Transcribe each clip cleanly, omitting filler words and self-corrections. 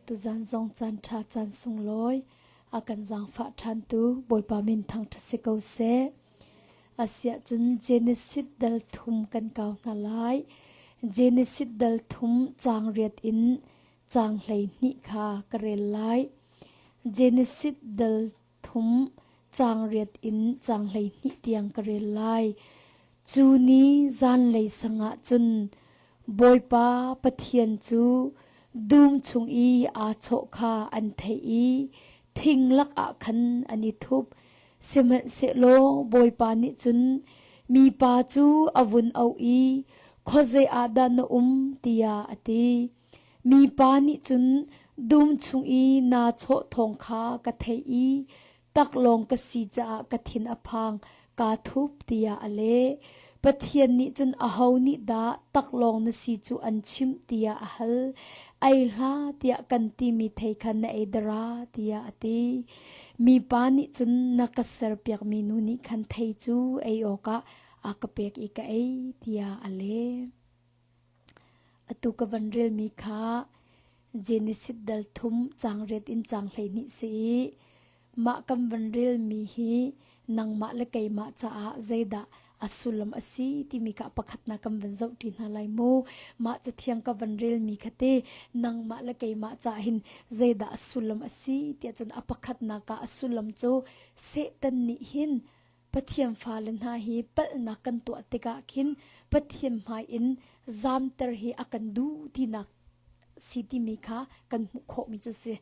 Tuzan zong caan ṭha caan sunglawi a kan zaangfah ṭhantu Bawipa min thangṭhat si ko seh. Asiahcun Genesis dal thum kan kau hna lai. Genesis dal thum caang riat in caang 12 kha ka rel lai. Genesis dal thum caang riat in caang 12 tiang ka rel lai. Cu ni zanlei sang ah cun Bawipa Pathian cu dum chung i aa chawh kha an theih i thing lakah khan an i thup. Sihmanhsehlaw Bawipa nih cun mipa cu a vun auh i, Khuazei ah dah na um? tiah a ti. Mipa nih cun dum chung i naa chawh thawng kha ka theih i taklawng ka si caah ka thin a phang, kaa thup tiah a leh. Pathian nih cun aho nih dah taklawng na si cu an chimh tiah a hal. Ei hlah tiah kan timi thei kha na ei dara tiah a ti. Mipa nih cun na ka serpiakmi nu nih khan thei cu ei awkah a ka pek i ka ei tiah a leh. Atu ka van relmi kha Genesis dal thum caang riat in caang 12 si i mah kan van relmi hi nangmah le keimah caah zeidah a sullam a si timi kha pakhatnak kan van zoh ṭi hna lai mu. Mah cathiang ka van relmi kha te nangmah le keimah caah hin zeidah a sullam a si tiah cun a pakhatnak ah a sullam cu Satan nih hin Pathian fale hna hi palhnak kan tuah tikah khin Pathian hmai in zamter hi a kan duh tinak si timi kha kan hmuh khawhmi cu si.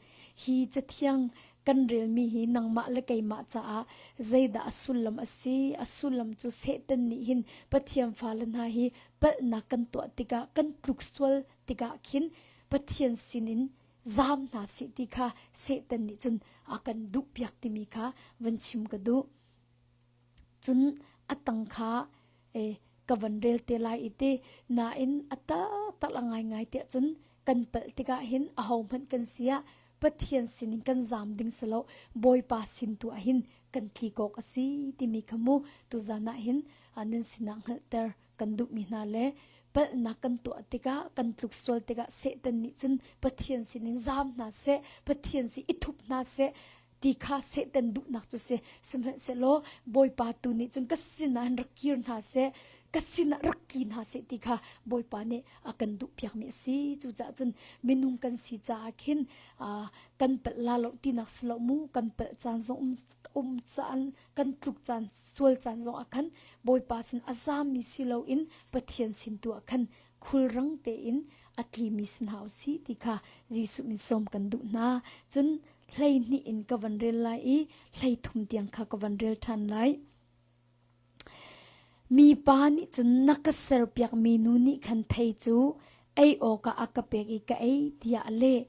Hi cathiang kan relmi hi nangmah le keimah caah zeidah a sullam a si? A sullam cu Satan nih hin Pathian fale hna hi palhnak kan tuah tikah kan tluk sual tikah khin Pathian sinin zaam hna seh ti kha Satan nih cun a kan duhpiak timi kha van chim ka duh. Cun a tang kha ka van rel te lai i ti nain a taktak a ngaingai tiah cun kan palh tikah hin ahohmanh kan si ah Pathian sinin kan zaam ding si lo Bawipa sin tu ah hin kan tli kawk a si timi kha mu tuzan ah hin nan sinah hngalhter kan duhmi hna le palhnak kan tuah tikah kan tluk sual tikah Satan nih cun Pathian sinin zaam hna seh Pathian si i thup hna seh ti kha Satan duhnak cu si sihmanhsehlaw Bawipa tu nih cun ka sinah hin rak kir hna seh ka sinah rak tli hna seh ti kha Bawipa nih a kan duhpiakmi a si cucaah cun minung kan si caah khin kan palh la lo tinak si lo mu kan palh caan zong um um caan kan tluk caan sual caan zong ah khan Bawipa sin a zaammi si loin Pathian sin tu ah khan khulrang tein a tlimi si hna usih ti kha Jesuh min sawm kan duh hna. Cun 12 in ka van rel lai i 13 tiang kha ka van rel ṭhan lai. Mipa nih cun na ka serpiakmi nu nih khan thei cu ei awkah a ka pek i ka ei tiah a leh.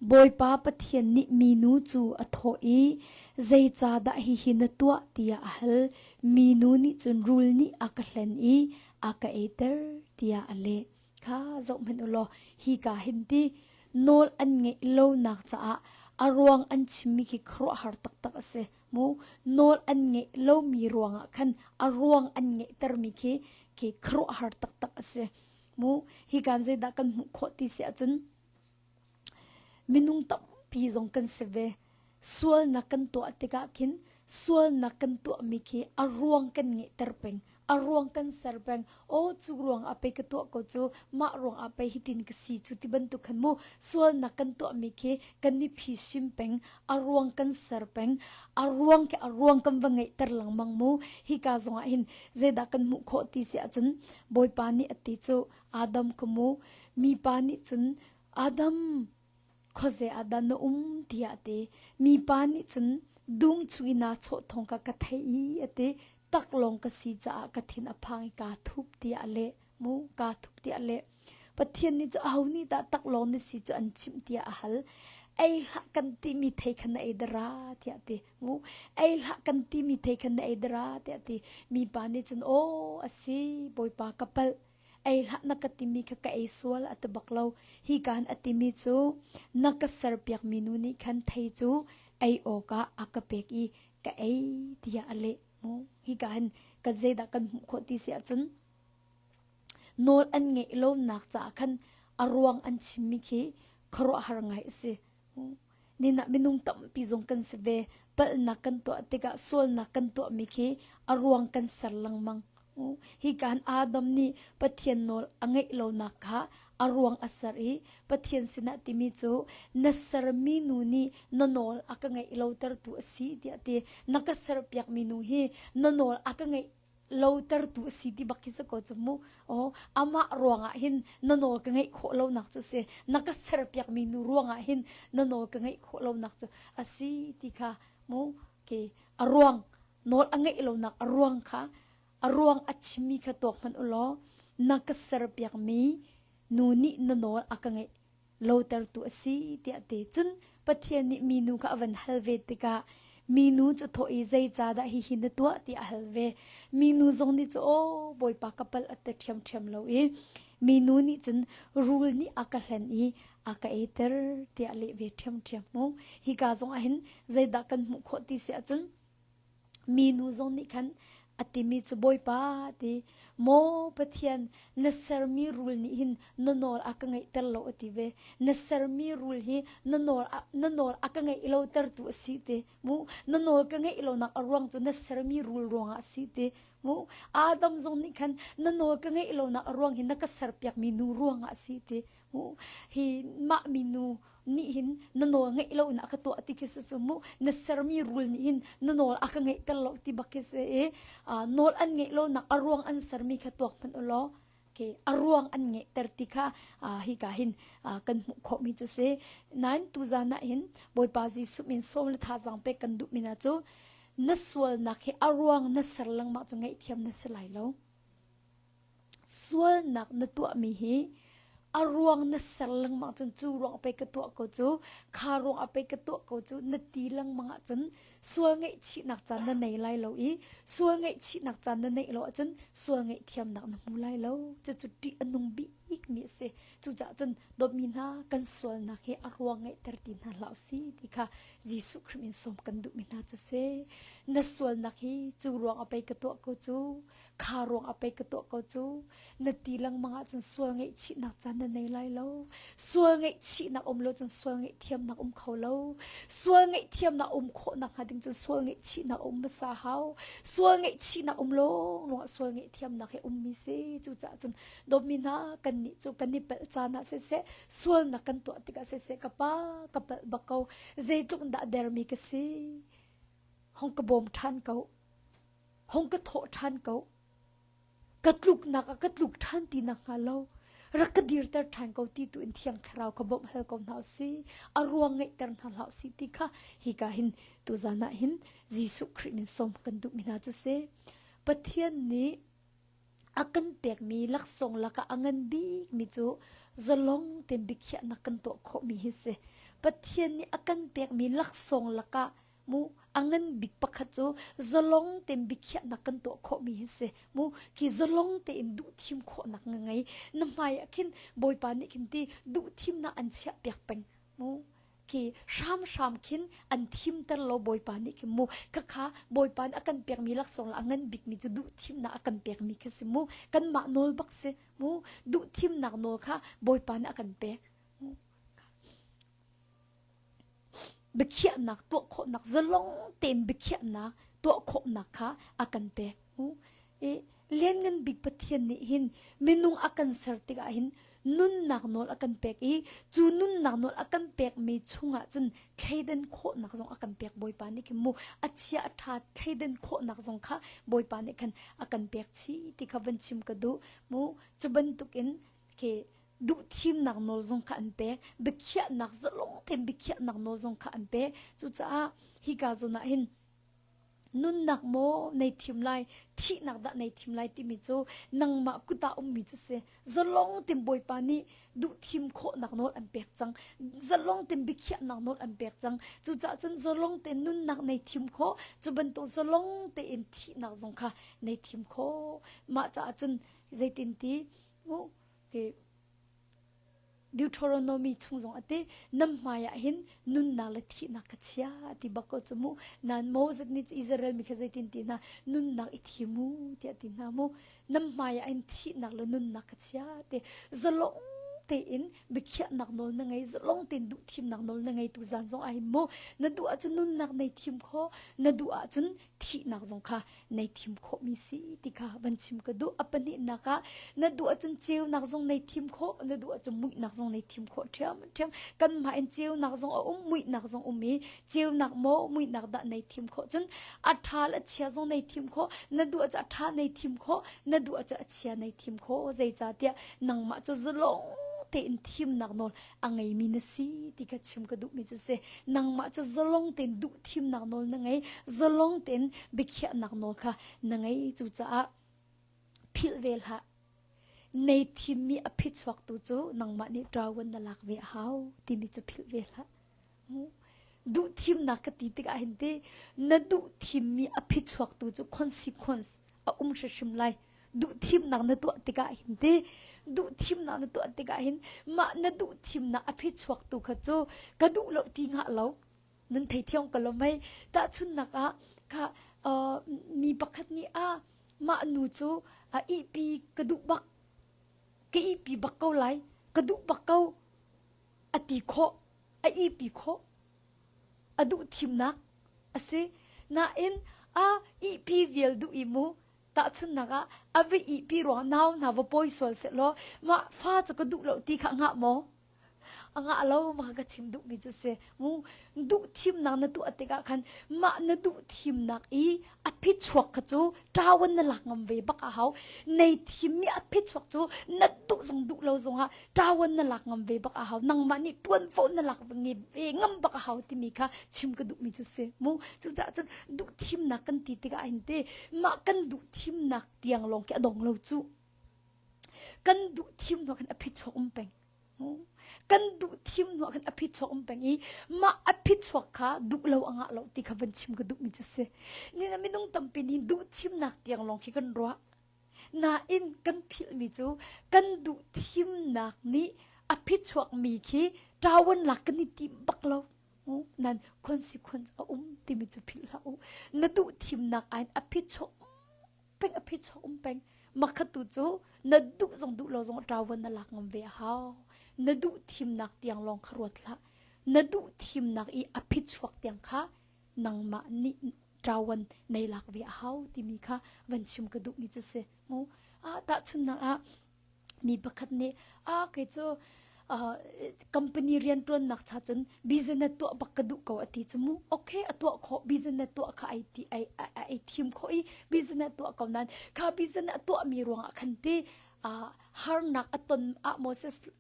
Bawipa Pathian nih minu cu a thawh i, Zeicahdah hihi na tuah tiah a hal. Minu nih cun rul nih a ka hlen i a ka eiter tiah a leh. Kha zohhmanh u law hika hin ti nawl an ngeih lonak caah a ruang an chimmi khi khuaruahhar taktak a si. Mu nawl an ngeih lomi ruangah khan a ruang an ngeihtermi khi khi khuaruahhar taktak a si. Mu hi kan zeidah kan hmuh khawh ti si ahcun minung tampi zong kan si ve. Sualnak kan tuah tikah khin sualnak kan tuahmi khi a ruang kan ngeihter peng. A ruang kan ser peng. Aw cu ruang ah pei ka tuah ko cu, mah ruang ah pei hitin ka si cu ti bantuk khan mu sualnak kan tuahmi khi kan i phisim peng. A ruang kan ser peng. A ruang khi a ruang kan va ngeihter lengmang mu. Hika zong ah hin zeidah kan hmuh khawh ti si ahcun Bawipa nih a ti cu Adam ka mu mipa nih cun Adam khuaze ah dah na um tiah a ti. Mipa nih cun dum chung i naa chawh thawng kha ka theih i a ti. Taklawng ka si caah ka thin a phang i kaa thup tiah a leh. Mu kaa thup tiah a leh. Pathian nih cu aho nih dah taklawng na si cu an chimh tiah a hal. Ei hlah kan timi thei kha na ei dara tiah a ti. Mu ei hlah kan timi thei kha na ei dara tiah a ti. Mipa nih cun aw a si Bawipa ka palh. Ei hlah na ka timi kha ka ei sual a ti bak lo. Hi kaan a timi cu na ka serpiakmi nu nih khan thei cu ei awkah a ka pek i ka ei tiah a leh. Mu hi ka hin kan zeidah kan hmuh khawh ti si ahcun nawl an ngeih lonak caah khan a ruang an chimmi khi khuaruahhar ngai a si. Nin ah minung tampi zong kan si ve. Palhnak kan tuah tikah sualnak kan tuahmi khi a ruang kan ser lengmang. Hi kan Adam nih Pathian nawl a ngeih lonak kha a ruang a ser i Pathian sinah timi cu na sermi nu nih na nawl a ka ngeih lotertu a si tiah ti. Na ka serpiakmi nu hi na nawl a ka ngeih lotertu a si ti bak khi si ko cu mu. Aw, amah ruangah hin na nawl ka ngeih khawh lonak cu si. Na ka serpiakmi nu ruangah hin na nawl ka ngeih khawh lonak cu a si ti kha mu ke a ruang nawl a ngeih lonak a ruang kha a ruang a chimmi kha tuak hmanh u law na ka serpiakmi nu nih na nawl a ka ngeih lotertu a si tiah ti. Cun Pathian nih minu kha a van hal ve tikah minu cu thawh i zeicahdah hihi na tuah tiah a hal ve. Minu zong nih cu aw Bawipa ka palh a ti ṭhiamṭhiam lo i minu nih cun rul nih a ka hlen i a ka eiter tiah a leh ve ṭhiamṭhiam mu. Hika zong ah hin zeidah kan hmuh khawh ti si ahcun Minu zong nih khan a timi cu Bawipa ti maw Pathian na sermi rul nih hin na nawl a ka ngeihter lo a ti ve na sermi rul hi na nawl na nawl a ka ngeih lo tertu a si ti mu na nawl ka ngeih lonak a ruang cu na sermi rul ruangah a si ti mu Adam zong nih khan na nawl ka ngeih lonak a ruang hi na ka serpiakmi nu ruangah a si ti mu hi mah minu nih hin na nawl ngeih lo in a ka tuah ti khi si cu mu na sermi rul nih hin na nawl a ka ngeihter lo ti bak khi si i nawl an ngeih lo nak a ruang an sermi kha tuak hmanh u law ke a ruang an ngeihter ti kha hi ka hin kan hmuh khawhmi cu si nain tuzan ah hin Bawipa Jesuh min sawm le thazaang pek kan duh mi na cu na sualnak hi a ruang na ser lengmang cu ngaihthiam na si lai lo Sualnak na tuahmi hi a ruang na ser lengmang cun cu ruang pei ka tuah ko cu, kha ruang ah pei ka tuah ko cu na ti lengmang ahcun sual ngaihchihnak caan na nei lai lo i sual ngaihchihnak caan na neih lo ahcun sual ngaihthiamnak na hmu lai lo. Cucu ṭih a nung bikmi a si. Cucaah cun dawtmi hna kan sualnak hi a ruang ngeihter ti hna hlah usih ti kha Jesuh Khrih min sawm kan duhmi hna cu si. Na sualnak hi cu ruang ah pei ka tuah ko cu, kha ruang ah pei ka tuah ko cu na ti lengmang ahcun sual ngaihchihnak caan na nei lai lo sual ngaihchihnak um lo cun sual ngaihthiamnak um kho lo sual ngaihthiamnak um khawh nak hnga ding cun sual ngaihchihnak um hmasa hau sual ngaihchihnak um lawng lawng ah sual ngaihthiamnak hi ummi si cucaah cun dawtmi hna kan nih cu kan i palh caan ah siseh sualnak kan tuah tikah siseh ka pa ka palh bak ko zeitluk dah dermi ka si hong ka bawm ṭhan ko Hong ka thawh ṭhan ko. Ka tluknak ah ka tluk ṭhan ti nak hnga lo. Rak ka dirter ṭhan ko ti tu in Thiang Thlarau kha bawmh hal ko hna usih. A ruang ngeihter hna hlah usih ti kha hika hin tuzan ah hin Jesuh Khrih min sawm kan duhmi hna cu si. Pathian nih a kan pekmi laksawng lakah a ngan bikmi cu zalong tein biakhiahnak kan tuah khawhmi hi si. Pathian nih a kan pekmi laksawng lakah mu a ngan bik pakhat cu zalong tein biakhiahnak kan tuah khawhmi hi si mu khi zalong tein duh thim khawhnak nga ngei na hmai ah khin bawipa nih khin ti duh thimnak an chiah piak peng mu khi hramhram khin an thimter lo bawipa nih khin mu khakha bawipa nih a kan pekmi laksawng la a ngan bikmi cu duh thimnak a kan pekmi kha si mu kanmah nawl bak si mu duh thimnak nawl kha bawipa nih a kan pek mu Biakhiahnak tuah khawhnak zalong tein biakhiahnak tuah khawhnak kha a kan pek. I Lianngan Bik Pathian nih hin minung a kan ser tikah hin nunnak nawl a kan pek i cu nunnak nawl a kan pekmi chungah cun thleidan khawhnak zong a kan pek Bawipa nih khin mu a chia a ṭha thleidan khawhnak zong kha Bawipa nih khan a kan pek chih ti kha van chim ka duh mu cu bantukin khi duhthimnak nawl zong kha an pek biakhiahnak zalong tein biakhiahnak nawl zong kha an pek cucaah hika zawn ah hin nunnak maw nei thim lai thihnak dah nei thim lai timi cu nangmah kut ah ummi cu si zalong tein bawipa nih duhthim khawhnak nawl an pek cang zalong tein biakhiahnak nawl an pek cang cucaah cun zalong tein nunnak nei thim khawh cu bantuk zalong tein thihnak zong kha nei thim khawh mah caah cun zeitin ti Deuteronomy chung zong a ti nam hmai ah hin nunnak le thihnak ka chia ti bak ko cu mu nan Moses nih Israel mi kha zeitin ti hna nunnak i thi mu tiah ti hna mu nam hmai ah hin thihnak le nunnak ka chia ti zalong tein biakhiahnak nawl na ngei, zalong tein duh thimnak nawl na ngei tu zan zong ah hin mu na duh ahcun nunnak nei thim khawh, na duh ahcun thihnak zong kha nei thim khawhmi si ti kha van chim ka duh. A pahnihnak ah na duh ahcun ceunak zong nei thim khawh, na duh ahcun muihnak zong nei thim khawh ṭhiamṭhiam. Kanmah in ceunak zong a um, muihnak zong um i ceunak maw muihnak dah nei thim khawh cun a ṭha le a chia zong nei thim khawh, na duh ahcun a ṭha nei thim khawh, na duh ahcun a chia nei thim khawh. Zeicahtiah nangmah cu zalong tein thimnak nawl a ngeimi na si ti kha chim ka duhmi cu si. Nangmah cu zalong tein duh thimnak nawl na ngei, zalong tein biakhiahnak nawl kha na ngei. Cucaah philh ve hlah. Nei thimmi a phichuaktu cu nangmah nih ṭawan na lak ve a hau timi cu philh ve hlah. Duh thimnak ka ti tikah hin ti na duh thimmi a phichuaktu cu consequence a um hrimhrim lai. Duh thimnak na tuah tikah hin ti duh thimnak na tuah tikah hin mah na duh thimnak a phichuaktu kha cu ka duh lo ti ngah lo. Nan thei thiam ko lo mei. Tahchunhnak ah kha uh, mi pakhat nih ah mah nu cu a ihpi ka duh bak ka ihpi bak ko lai ka duh bak ko a ti khawh a ihpi khawh a duh thimnak a si nain a ihpi vial duh i mu tahchunhnak ah a va ihpi ruang nau hna va pawi sual sehlaw mah fa cu ka duh lo ti kha ngah maw A ngah lo ma ka chim duhmi cu si. Mu duh thimnak na tuah tikah khan mah na duh thimnak i a phichuak kha cu ṭawan na lak ngam ve bak a hau. Nei thimmi a phichuak cu na duh zong duh lo zongah ṭawan na lak ngam ve bak a hau. Nangmah nih ṭuanvo na lak ve ngam bak a hau timi kha chim ka duhmi cu si. Mu cucaah cun duh thimnak kan ti tikah hin te mah kan duh thimnak tiang lawng khi a dong lo cu. Kan duh thim hnu khan a phichuak um peng. Kan duh thim hnu ah khan a phichuak um peng i mah a phichuak kha duh lo a ngah lo ti kha van chim ka duhmi cu si. Nina minung tampi nih duh thimnak tiang lawng khi kan ruah. Nain kan philhmi cu kan duh thimnak nih a phichuakmi khi ṭawan lak kan i tim bak lo. Nan consequence a um timi cu philh hlah u. Na duh thimnak ain a phichuak peng a phichuak um peng makhat tu cu na duh zong duh lo zong ṭawan na lak ngam ve a hau na duh thimnak tiang lawng kha ruat hlah na duh thimnak i a phichuak tiang kha nangmah nih ṭawan nei lak ve a hau timi kha van chim ka duhmi cu si mu ah tahchunnak ah mi pakhat nih a kei cu company rianṭuannak cha cun business tuah bak ka duh ko a ti cu mu okay a tuah khawh business tuah kha ai ti ai ai thim khawh i business tuah ko nan kha business a tuahmi ruangah khan ti harnak a ton ah maw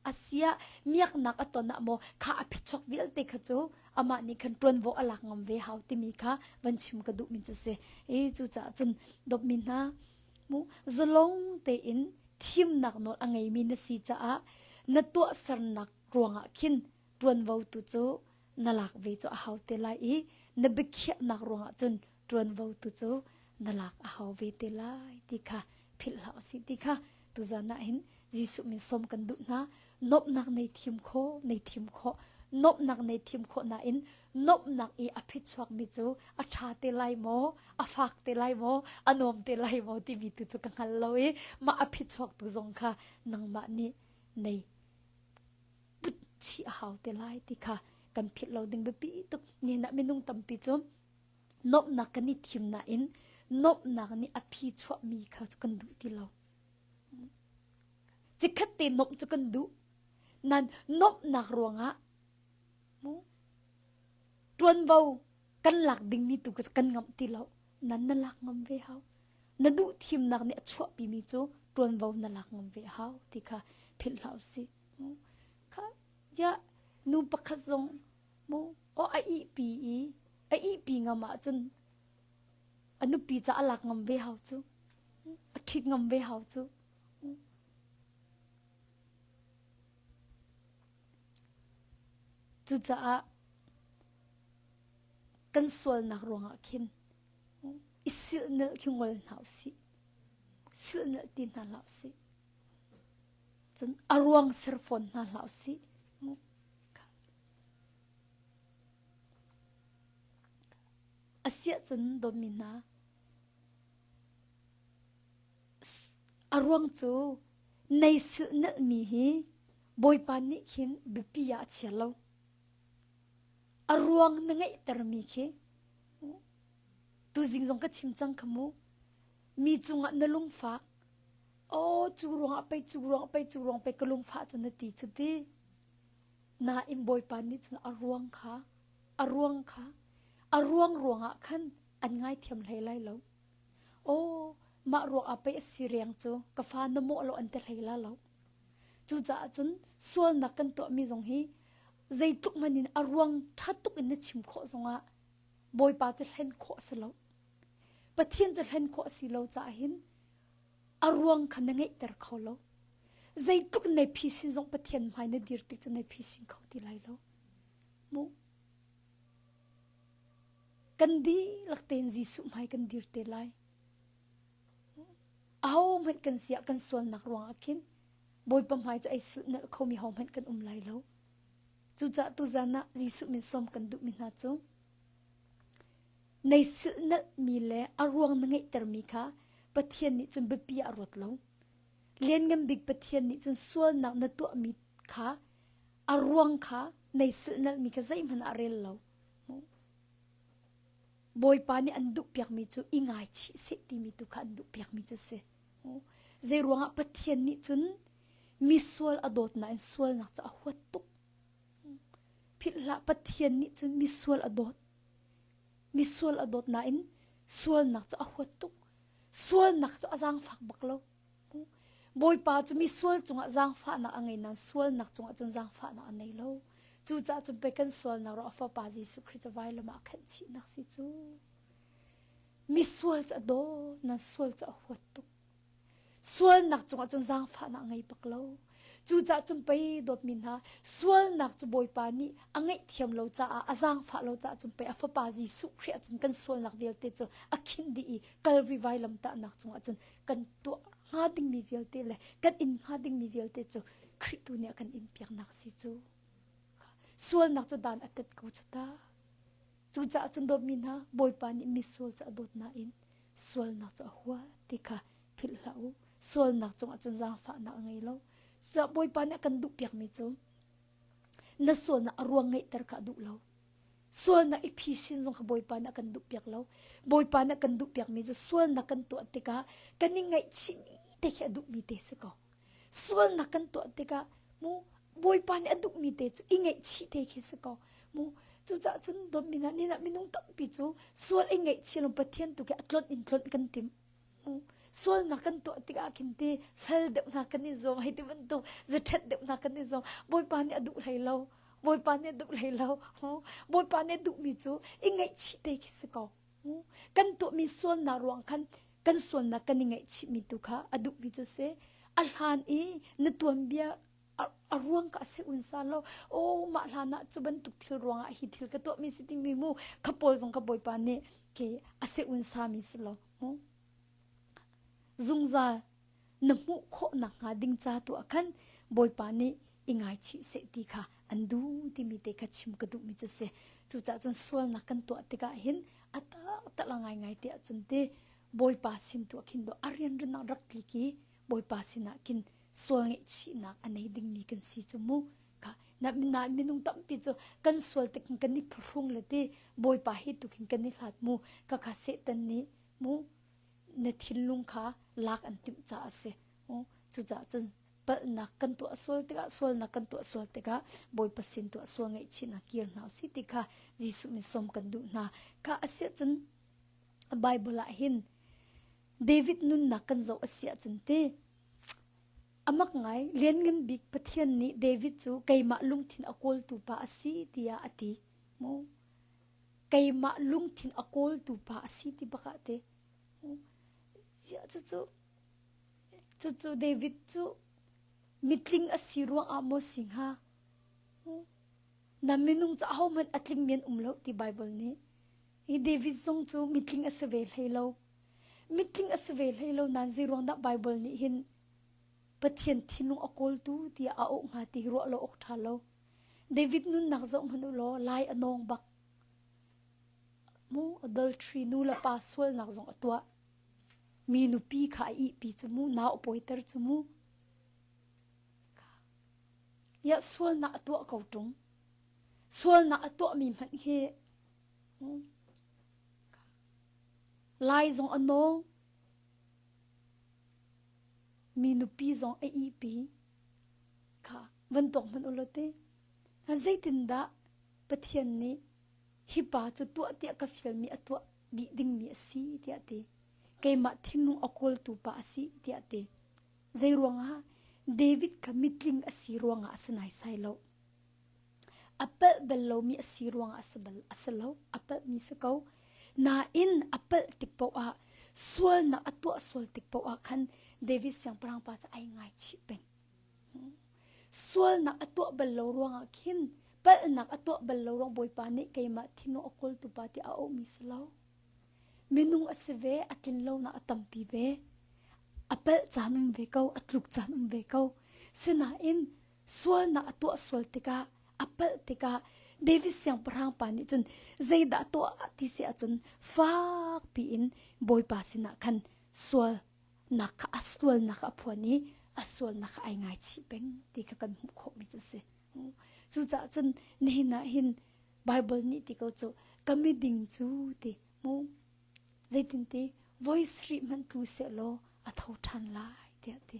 asia miaknak a ton ah maw kha a phichuak vialte kha cu amah nih khan ṭuanvo a lak ngam ve hau timi kha van chim ka duh mi cu si i cucaah cun dawtmi hna Mu zalong tein thimnak nawl a ngeimi na si caah na tuahsernak ruangah khin ṭuanvo tu cu na lak ve cu a hau te lai i na biakhiahnak ruangah cun ṭuanvo tu cu na lak a hau ve te lai ti kha philh hlah usih ti kha tuzan ah hin Jesuh min sawm kan duh hna nuamhnak nei thim khawh nei thim khawh nuamhnak nei thim khawh nain nuamhnak i a phichuakmi cu a ṭha te lai maw a fak te lai maw a nuam te lai maw timi tu cu ka hngal lo i mah a phichuak tu zong kha nangmah nih nei put chih a hau te lai ti kha kan philh lo ding biapi tuk ni na minung tampi cu nuamhnak kan i thim nain nuamhnak nih a phi chuahmi kha cu kan duh ti lo Cikhat te nuamh cu kan duh. Nan nuamhnak ruangah mu ṭuanvo kan lak dingmi tu kan ngamh ti lo. Nan na lak ngam ve hau. Na duh thimnak nih a chuahpimi cu ṭuanvo na lak ngam ve hau ti kha philh hlah usih. Kha ya nu pakhat zong mu o a ihpi i a ihpi ngam ahcun a nupi ca a lak ngam ve hau cu. A ṭhit ngam ve hau cu. Cucaah kan sualnak ruangah khin i silhnalh khi ngol hna usih. Silhnalh ti hna hlah usih. Cun a ruang ser fawn hna hlah usih. Asiah cun dawtmi hna, A ruang cu nei silhnalhmi hi. Bawipa nih khin biapi ah a chia lo. A ruang na ngeihtermi khi tuzing zong ka chim cang kha mu. Mi cungah na lungfak. Aw cu ruangah pei cu ruangah pei cu ruang pei ka lungfah cu na ti cu ti. Nain Bawipa nih cun a ruang kha a ruang kha a ruang ruangah khan an ngaithiam hlei lai lo. Aw mah ruangah pei a si riang cu ka fa na mawh lo an ti hlei la lo. Cucaah cun sualnak kan tuahmi zong hi zeitluk hmanh in a ruang ṭha tuk in na chim khawh zongah Bawipa cu hlen khawh a si lo. Pathian cu hlen khawh a si lo caah hin a ruang kha na ngeihter kho lo. Zeitluk in nai phisin zong Pathian hmai na dir tik cu nai phisin kho ti lai lo. Mu. Kan dihlak tein Jesuh hmai kan dir te lai. Ahohmanh kan si ah kan sualnak ruangah khin Bawipa hmai cu ai silhnalh khomi hohmanh kan um lai lo. Cucaah tuzan ah Jesuh min sawm kan duhmi hna cu nei silhnalhmi le a ruang na ngeihtermi kha Pathian nih cun biapi ah a ruat lo. Lianngan bik Pathian nih cun sualnak na tuahmi kha a ruang kha nei silhnalhmi kha zeihmanh ah a rel lo. Bawipa nih an duhpiakmi cu i ngaichih seh timi tu kha an duhpiakmi cu si. Zei ruangah Pathian nih cun misual a dawt nain sualnak cu a huat tuk. Philh hlah Pathian nih cun misual a dawt. Misual a dawt nain sualnak cu a huat tuk. Sualnak cu a zaangfak bak lo. Bawipa cu misual cungah zaangfahnak a ngei nain sualnak cungah cun zaangfahnak a nei lo. Cucaah cun pei kan sualnak ro a Fapa Jesuh Khrih cu vailam ah a khenh chihnak si cu. Misual cu a dawt, nan sual cu a huat tuk. Sualnak cungah cun zaangfahnak a ngei bak lo. Cucaah cun pei dawtmi hna, sualnak cu Bawipa nih a ngaihthiam lo caah, a zaangfah lo caah cun pei a Fapa Jesuh Khrih ah cun kan sualnak vialte cu a khinh dih i Kalvari vailamtahnak cungah cun kan tuah hnga dingmi vialte le kan in hnga dingmi vialte cu Khrih tu nih a kan in piaknak a si cu. Sualnak cu dan a tet ko cu ta. Cucaah cun dawtmi hna, Bawipa nih misual cu a dawt nain sualnak cu a hua ti kha philh hlah u. Sualnak cungah cun zaangfahnak a ngei lo. Cucaah Bawipa nih a kan duhpiakmi cu na sualnak a ruang ngeihter kha a duh lo. Sualnak i phisin zong kha Bawipa nih a kan duhpiak lo. Bawipa nih a kan duhpiakmi cu sualnak kan tuah tikah kan i ngaihchihmi te khi a duhmi te si ko. Sualnak kan tuah tikah mu Bawipa nih a duhmi te cu i ngaihchih te khi si ko. Mu cucaah cun dawtmi hna ni ah minung tampi cu sual i ngaihchih lo Pathian tu khi a tlonh in tlonh kan timh. Sualnak kan tuah tikah khin ti fel deuh hna kan i zuam hei ti bantuk zaṭhet deuh hna kan i zuam Bawipa nih a duh hlei lo Bawipa nih a duh hlei lo Bawipa nih a duhmi cu i ngaihchih te khi si ko kan tuahmi sualnak ruang khan kan sualnak kan i ngaihchihmi tu kha a duhmi cu si a hlan i na tuanbia a ruang ka se un sa lo o mah hlan ah cu bantuk thil ruangah hi thil ka tuahmi si timi mu kha pawl zong ka bawipa nih ke a se un sa mi si lo mu zungzal na hmuh khawh nak hnga ding ca tu ah khan bawipa nih i ngaichih seh ti kha an du timi te kha chim ka duhmi cu si cucaah cun sualnak kan tuah tikah hin a tak tak ngai ngai te ahcun te bawipa sin tu ah khin do a rianrinak rak tlik i bawipa sinah khin sual ngaihchihnak a nei dingmi kan si cu mu ka na na minung tampi cu kan sual tik kan i phuhrung le ti bawipa hi tu khin kan i hlat mu ka kha satan nih mu na thinlung kha lak an timh caah a si cucaah cun palhnak kan tuah sual tikah sualnak kan tuah sual tikah bawipa sin tuah sual ngaihchihnak kir hna usih ti kha Jesuh min sawm kan duh hna ka asiah cun Bible ah hin David nunnak kan zoh a si ahcun ti amak ngai lianngan bik Pathian nih David cu keimah lungthin a kawltu pa a si tiah a ti mu keimah lungthin a kawltu pa a si ti bak ah te cucu cucu David cu mitling a si ruang ah maw si hnga na minung cu ahohmanh a tling men um lo ti Bible nih hi David zong cu mitling a si ve hlei lo mitling a si ve hlei lo nain zeiruang dah Bible nih hin Pathian thinlung a kawltu tiah a auh hnga ti ruah lo awk ṭha lo David nunnak zoh hmanh u law lai a nawng bak. Mu adultery nu le pa sualnak zong a tuah. Mi nupi kha a ihpi cu mu, nau a pawiter cu mu. Ya sualnak a tuah ko ṭung. Sualnak a tuahmi hmanh hi Lai zong a nawng. Mi nupi zong a ihpi. Kha van tuak hmanh u law te. Zeitindah Pathian nih hi pa cu tuah tiah ka fialmi a tuah dih dingmi a si tiah ti. Keimah thinlung a kawltu pa a si tiah ti. Zei ruangah David kha mitling a si ruangah a si naisai lo. A palh bal lomi a si ruangah a si bal a si lo. A palhmi si ko. Nain a palh tik paoh ah sualnak a tuah sual tik paoh ah khan David siangpahrang pa cu ai ngaichih peng. Sualnak a tuah bal lo ruangah khin palhnak a tuah bal lo ruang Bawipa nih keimah thinlung a kawltu pa tiah a auhmi si lo. Minung a si ve, a tlin lonak a tampi ve. A palh caan um ve ko, a tluk caan um ve ko. Sinain sualnak a tuah sual tikah, a palh tikah David siangpahrang pa nih cun zeidah tuah ti si ahcun fak piin Bawipa sinah khan sualnak kha a sualnak a phuan i a sualnak kha ai ngaichih peng ti kha kan hmuh khawhmi cu a si. Cucaah cun nihin ah hin Bible nih ti ko cu ka miding cu ti mu zeitin ti voi sarih hmanh tlu sehlaw a tho ṭhan lai tiah ti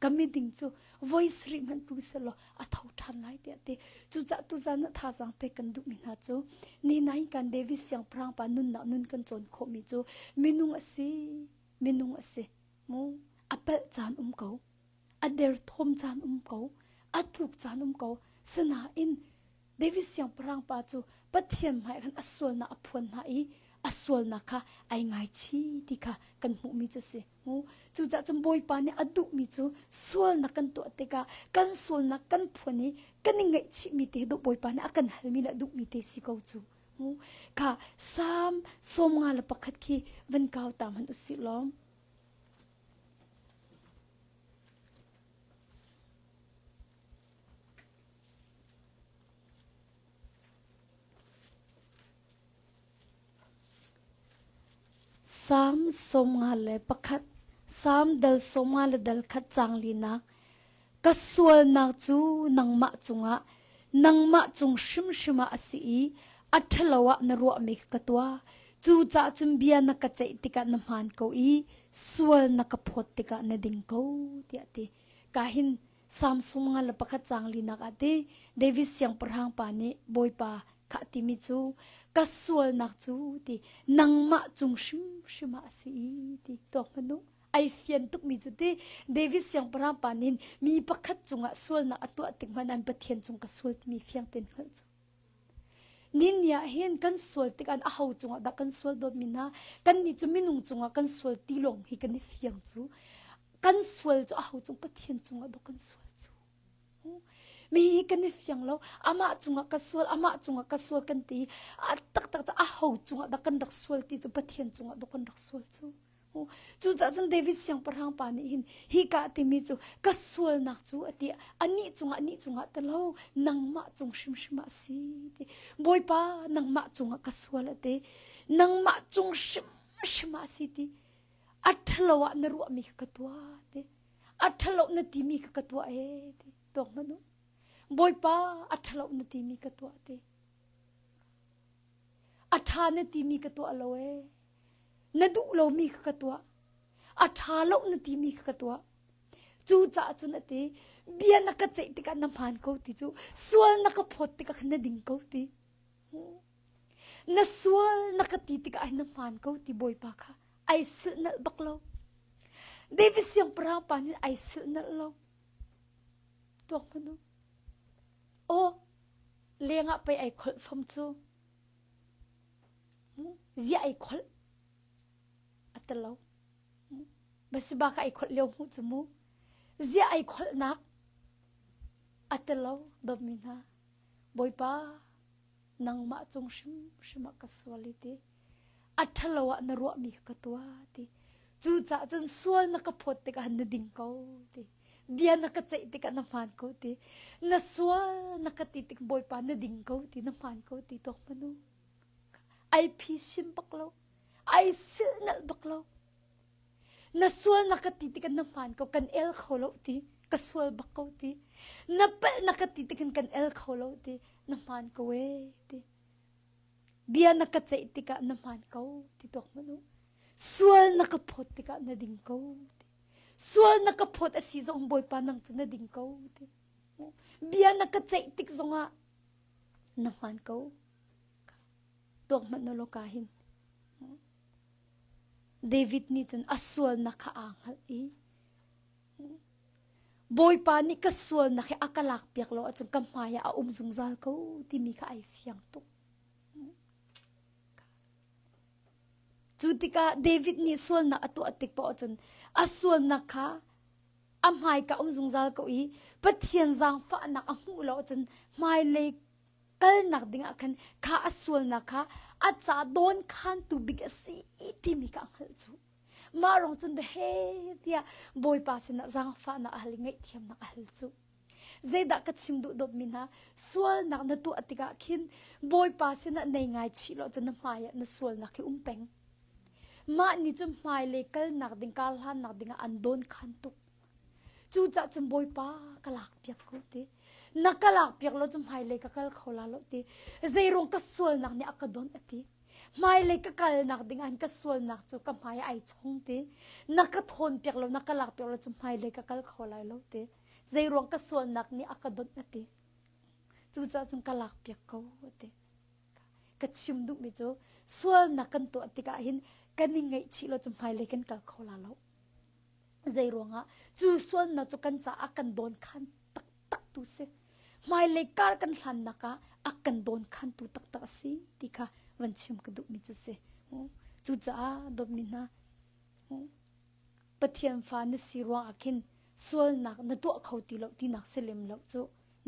ka miding cu voi sarih hmanh tlu sehlaw a tho ṭhan lai tiah ti cucaah tuzan ah thazaang pek kan duhmi hna cu ni nai kan David siangpahrang pa nunnak nun kan cawn khawhmi cu minung a si minung a si mu a palh caan um ko a derthawm caan um ko a tluk caan um ko sinain David siangpahrang pa cu Pathian hmai khan a sualnak a phuan hna i a sualnak kha ai ngaichih ti kha kan hmuhmi cu si. Cucaah cun Bawipa nih a duhmi cu sualnak kan tuah tikah kan sualnak kan phuan i kan i ngaihchihmi te dawh Bawipa nih a kan halmi le a duhmi te si ko cu. Kha Salm 51 khi van kau ta hmanh usih law. Salm 51, Salm dal 50 le dal khat caang linak Ka sualnak cu nangmah cungah, nangmah cung hrimhrim ah a si i a ṭhalo ah na ruahmi kha ka tuah. Cucaah cun bia na ka ceih tikah na hmaan ko i sual na ka phawt tikah na ding ko, tiah a ti. Ka hin Salm 51 caang linak ah ti David siangpahrang pa nih Bawipa kha a timi cu ka sualnak cu ti nangmah cung hrimhrim ah a si i ti tuak hmanh u ai fian tukmi cu ti David siangpahrang pa nih mi pakhat cungah sualnak a tuah tik hmanh an Pathian cung ka sual timi fiang tein hngalh cu Nin ah hin kan sual tikah aho cungah dah kan sual dawtmi hna kannih cu minung cungah kan sual ti lawng hi kan i fiang cu kan sual cu aho cung Pathian cungah dawh kan sual cu mi hi kan i fiang lo amah cungah ka sual amah cungah ka sual kan ti a taktak cu aho cungah dah kan rak sual ti cu Pathian cungah dawh kan rak sual cu Cucaah cun David siangpahrang pa nih hin hika timi cu ka sualnak cu a ti anih cungah nih cungah ti lo nangmah cung hrimhrim ah a si ti Bawipa nangmah cungah ka sual a ti nangmah cung hrimhrim ah a si ti a ṭhalo ah na ruahmi kha ka tuah ti a ṭhalo na timi kha ka tuah ee ti tuak hmanh u Bawipa a ṭhalo na timi ka tuah ti A ṭha na timi ka tuah lo ee. Na duh lomi kha ka tuah. A ṭha lo na timi kha ka tuah. Cucaah cun a ti, bia na ka ceih tikah na hmaan ko ti cu sual na ka phawt tikah khan na ding ko ti. Na sual na ka ti tikah na hmaan ko ti Bawipa kha ai silhnalh bak lo. David siangpahrang pa nih ai silhnalh lo. Tuak hmanh u. Aw, lengah pei ai kholh fam cu. Ziah ai kholh? A ti lo. Basiba ka ai kholh lio hmuh cu mu. Ziah ai kholhnak? A ti lo, dawtmi hna. Bawipa, nangmah cung hrimhrim ah ka sual i ti. A ṭhalo ah na ruahmi kha ka tuah ti. Cucaah cun sual na ka phawt tikah na ding ko ti. Bia na ka ceih tikah na hmaan ko ti. Na sual na ka ti tik Bawipa na ding ko ti, na hmaan ko ti tawk manu. Ai phisin bak lo. Ai silnalh bak lo. Na sual na ka ti tikah na hmaan ko, kan el kho lo ti. Ka sual bak ko ti. Na palh na ka ti tikin kan el kho lo ti. Na hmaan ko ee ti. Bia na ka ceih tikah na hmaan ko ti tuak hmanh u. Sual na ka phawt tikah na ding ko ti. Sual na ka phawt a si zong Bawipa nang cu na ding ko ti. Bia na ka ceih tik zongah na hmaan ko. Tuak hmanh na ka hin. David nih cun a sualnak kha aa hngalh i Bawipa nih ka sualnak hi a ka lakpiak lo ahcun ka hmai ah a um zungzal ko timi kha ai fiang tuk. Cu tikah David nih sualnak a tuah tik paoh ahcun a sualnak kha a hmaika um zungzal ko i Pathian zaangfahnak a hmuh lo ahcun hmailei kalnak ding ah khan kha a sualnak kha a ca dawn khantu bik a si timi kha a hngalh cu. Mah rong cun he tiah Bawipa sinah zaangfahnak a hal i ngaihthiamnak a hal cu. Zeidah ka chim duh dawtmi hna sualnak na tuah tikah khin Bawipa sinah nei ngai chih lo cun na hmai ah na sualnak hi um peng. Mah ni cu hmailei kalnak ding kar hlannak ding ah an dawn khan tuk. Cucah cun Bawipa ka lak piak ko ti. Na ka lak piak lo cu hmailei ka kal kho la lo ti. Zeiruang ka sualnak nih a ka don a ti. Hmailei ka kalnak ding an ka sualnak cu ka hmai ai chong ti. Na ka thawn piak lo na ka lak piak lo cu hmailei ka kal kho lai lo ti. Zeiruang ka sualnak nih a ka donh a ti. Cucaah cun ka lak piak ko a ti. Ka chim duhmi cu sualnak kan tuah tikah hin kan i ngaihchih lo cu hmailei kan kal kho la lo. Zei ruangah cu sualnak cu kan caah kan dawn khan taktak tu si. Hmailei kar kan hlannak ah a kan dawn khantu taktak a si ti kha van chim ka duhmi cu si. Cucaah dawtmi hna Pathian fa na si ruangah khin sualnak na tuah kho ti lo tinak si lem lo cu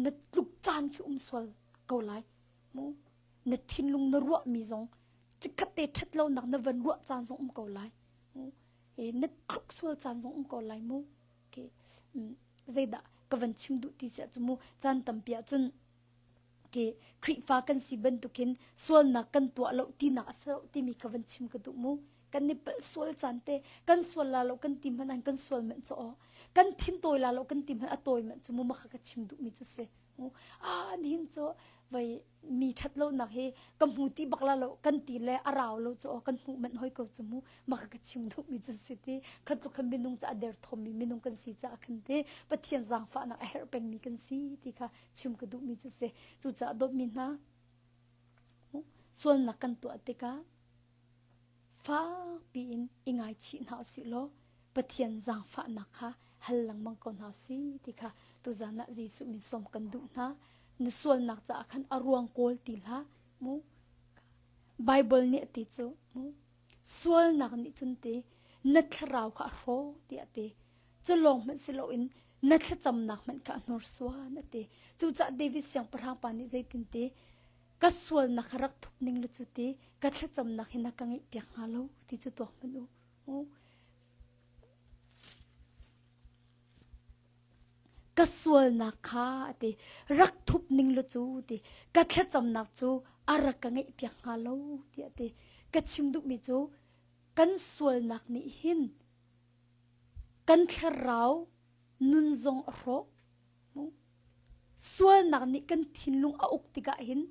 na tluk caan khi um sual ko lai. Mu na thinlung na ruahmi zong chikkhat te ṭhat lonak na van ruah caan zong um ko lai. E, na tluk sual caan zong um ko lai mu. Okay. Zeidah ka van chim duh ti siah cu mu caan tampi ah cun ke Khrihfa kan si bantukin sualnak kan tuah lo tinak a si lo timi ka van chim ka duh mu. Kan i palh sual caan te kan sual la lo kan ti hmanh an kan sual manh cu aw kan thin tawi la lo kan ti hmanh a tawi manh cu mu makha ka chim duhmi cu si. Ah nihin cu vai mi ṭhat lonak hi ka hmu ti bak la lo kan ti le a rau lo cu kan hmuh manh hoi ko cu mu maka ka chim duhmi cu si ti khat tluk khan minung cu a derthawmmi minung kan si caah khan ti Pathian zaangfahnak a herh pengmi kan si ti kha chim ka duhmi cu si cucaah dawtmi hna sualnak kan tuah tikah Fakpi in i ngaichih hna usih law Pathian zaangfahnak kha hal lengmang ko hna usih ti kha tuzan ah Jesuh min sawm kan duh hna. Na sualnak caah khan a ruang kawl ti hlah mu. Bible nih a ti cu mu. Sualnak nih cun ti na thlarau kha a hrawh tiah a ti. Cu lawng hmanh si loin na thlacamnak hmanh kha a hnorsuan a ti. Cucaah David siangpahrang pa nih zeitin ti ka sualnak kha rak thup ning la cu ti ka thlacamnak hi na ka ngeih piak hnga lo ti cu tuak hmanh u. Ka sualnak kha ti rak thup ning la cu ti ka thlacamnak cu a rak ka ngeih piak hnga lo tiah ti ka chim duhmi cu kan sualnak nih hin kan thlarau nun zong a hrawh Sualnak nih kan thinlung a uk tikah hin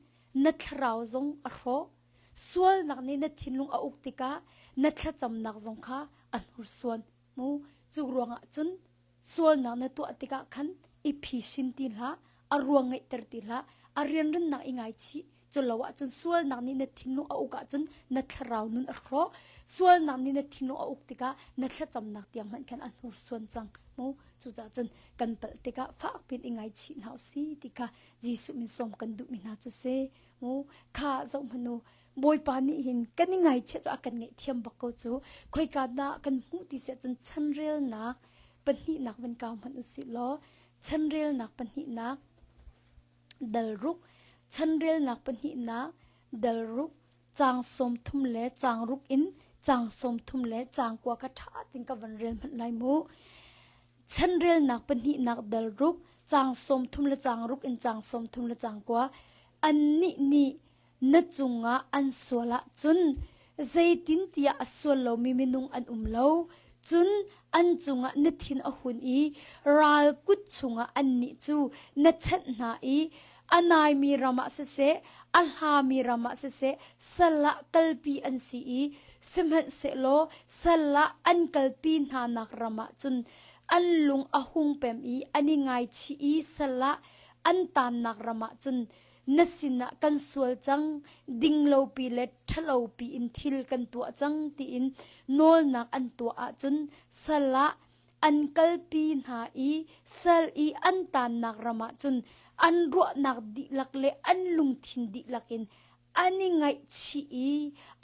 na thlarau zong a hrawh. Sualnak nih na thinlung a uk tikah na thlacamnak zong kha a hnursuan. Mu cu ruangah cun sualnak na tuah tikah khan i phisin ti hlah, a ruang ngeihter ti hlah, a rianrannak i ngaichih. Culo ahcun sualnak nih na thinlung a uk ahcun na thlarau nun a hrawh. Sualnak nih na thinlung a uk tikah na thlacamnak tiang hmanh khan a hnursuan cang. Mu cucaah cun kan palh tikah fakpiin i ngaichih hna usih ti kha Jesuh min sawm kan duhmi hna cu si. Mu kha zoh hmanh u. Bawipa nih hin kan i ngaichiah cu a kan ngaihthiam bak ko cu. Khoika dah kan hmuh ti siah cun chanrelnak pahnihnak van kau hmanh usih law chanrelnak pahnihnak Dalruk, chanrelnak pahnihnak, dalruk, caang 30 le caang ruk in caang 30 le caang kua ka ṭha tin ka van rel hmanh lai mu. Chanrelnak pahnihnak dalruk, caang 30 le caang ruk in caang 30 le caang kua. Annih nih na cungah an sual ahcun zeitintiah a sual lomi minung an um lo. Cun an cungah na thin a hun i ral kut chungah annih cu na chanh hna i a naimi ram ah siseh, a hlami ram ah siseh, sal ah kalpi an si i sihmanhsehlaw sal ah an kalpi hnanak ram ah cun an lung a hung pem i an i ngaichih i sal ah an taannak ram ah cun na sinah kan sual cang, dinglopi le ṭhalopi in thil kan tuah cang tiin nawlnak an tuah ahcun sal ah an kalpi hna i sal i an taannak ram ah cun an ruahnak dihlak le an lungthin dihlak in an i ngaihchih i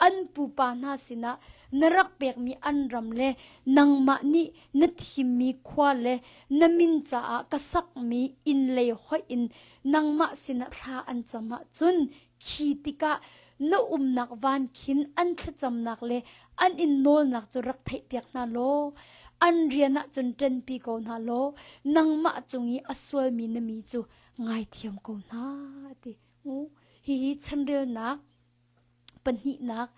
an pupa hna sinah na rak pekmi an ram le nangmah nih na thimmi khua le na min caah ka sakmi inn lei hoih in nangmah sinah thla an cam ahcun khi tikah na umnak van khin an thlacamnak le an in nawlnak cu rak theihpiak hna law an rian ah cun ṭanpi ko hna law nangmah cung i a sualmi na mi cu ngaithiam ko hna ti hihi chanrelnak pahnihnak